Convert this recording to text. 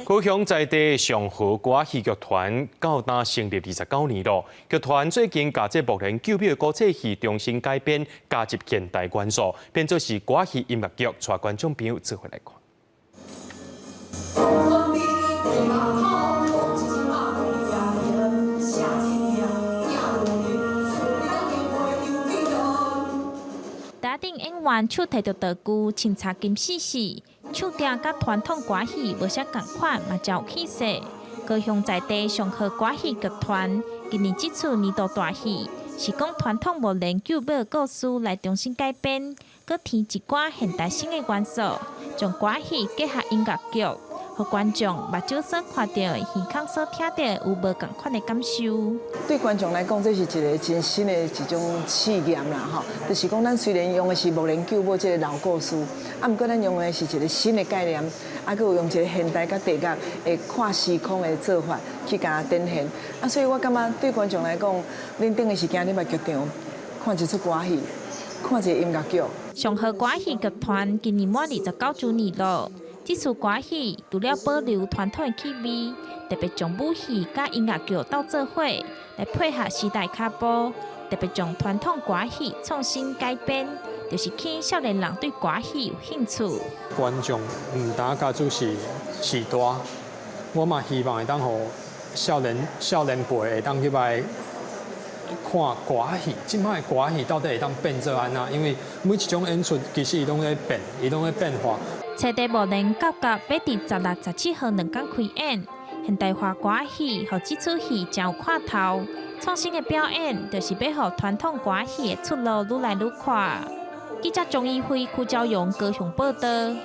高雄在地上和歌仔戲劇團到今成立29年囉，劇團最近共這目連救母的古仔戲重新改編，加入現代元素，變做是歌仔戲音樂劇，帶觀眾朋友做伙來看。台頂演員手提著道具，穿插金絲絲，唱調佮傳統歌戲無啥仝款，嘛誠有氣勢。高雄在地上和歌戲劇團今年這齣年度大戲，是講傳統目連救母故事來重新改編，閣添一寡現代性的元素，將歌戲結合音樂劇，予觀眾目睭所看著、耳孔所聽著有無仝款的感受。對觀眾來講，這是一个真新的一種試驗啦，吼。就是講，咱雖然用的是目連救母這个老故事，啊，毋過咱用的是一个新的概念，啊，閣有用一个現代佮地樂的跨時空的做法去共它展現。啊，所以我感覺對觀眾來講，恁等於是行入來劇場看一齣歌戲，看一个音樂劇。上和歌戲劇團今年滿29週年囉。這齣歌戲除了保留傳統的氣味，特別將武戲佮音樂劇鬥做伙，來配合時代腳步，特別將傳統歌戲創新改編，就是吸引少年人對歌戲有興趣。觀眾毋單只是序大，我嘛希望會當予少年少年輩會當入來看歌戲。這擺的歌戲到底會當變做按怎？因為每一種演出其實伊攏咧變，伊攏咧變化。冊地目連九甲欲佇16、17號兩工開演，現代化歌戲予這齣戲誠有看頭。創新的表演，就是欲予傳統歌戲的出路愈來愈闊。記者鍾一輝、柯昭榮高雄報導。